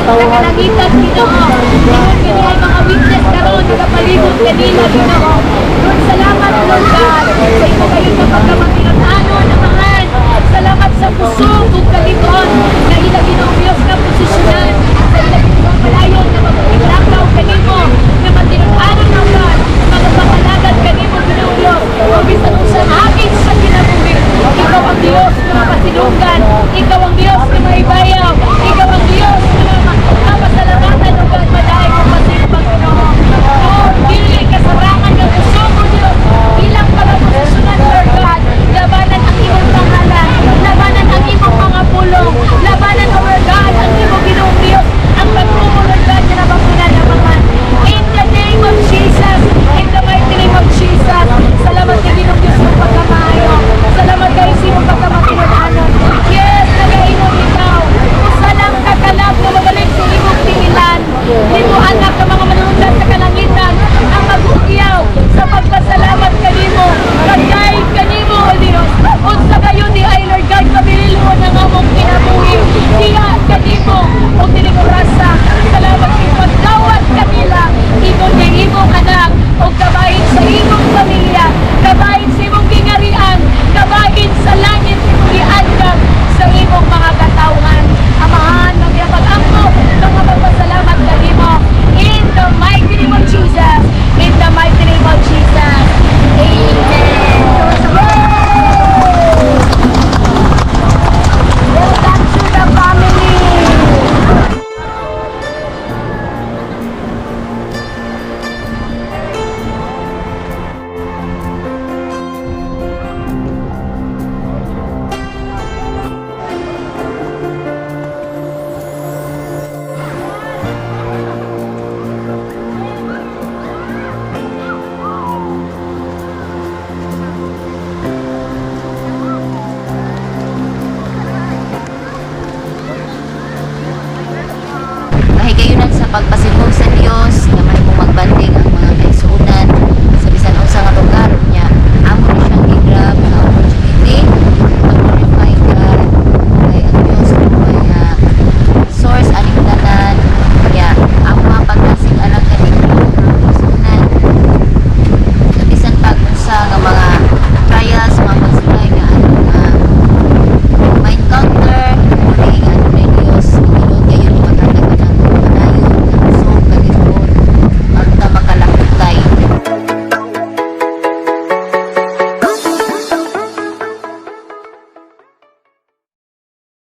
Sa kalangitan, Ginoo. Ingon kini ay mga witness karon nagapalibot kanila, Ginoo. Lord, salamat, Lord God, sa imo kayo nga pagkamatinud-anon, Amahan. Salamat sa kusog ug kalig-on nga ila, Ginoong Dios, nga posisyonan sa ila Ginoong palayon nga mapaglakaw kanimo, nga matinud-anon, O God, magapangalagad kanimo, Ginoong Dios, o bisan unsang hagit sa kinabuhi. Ikaw ang Dios nga mapasidunggan, ikaw ang Dios nga maibayaw, ikaw ang Dios nga mapasalamatan, O God, madaig ug masipag, Ginoo. Lord, dili kasarangan nga kusog, O Dios, ilang pagaposisyonan, Lord God, labanan ang imong pangalan, labanan ang imong mga pulong, labanan, O Lord God, ang imong, Ginoong Dios, ang pagtuo, Lord God, nga nabatunan, Amahan. In the name of Jesus, in the mighty name of Jesus, salamat kay Ginoong Dios sa pagkamaayo. Salamat kay sa imong pagkamatinud-anon. Yes, nagaingon ikaw. Usa lang ka kalag nga mabalik sa imong tiilan. Libo anak ka mga manunundan sa kalangitan ang mag-ugyaw sa pagpasalamat kanimo. Kagay kanimo, O Dios. Unsa kayo di ay, Lord God, kabililhon ang among kinabuhi. Diya kanimo og dining orasa. Salamat kay pagdawat kanila. Ingon kay imong anak og kabahin sa imong pamilya, kabahin sa imong gingarian, kabahin sa langit imong giandam sa imong mga katawhan. Amahan, mga pag-ampo, mga pagpasalamat kanimo. In the mighty name of Jesus, in the mighty name of Jesus. Amen. Yay! Welcome to the family. Kahigayunan sa pagpasimhog sa Dios nga mahimong magbantay.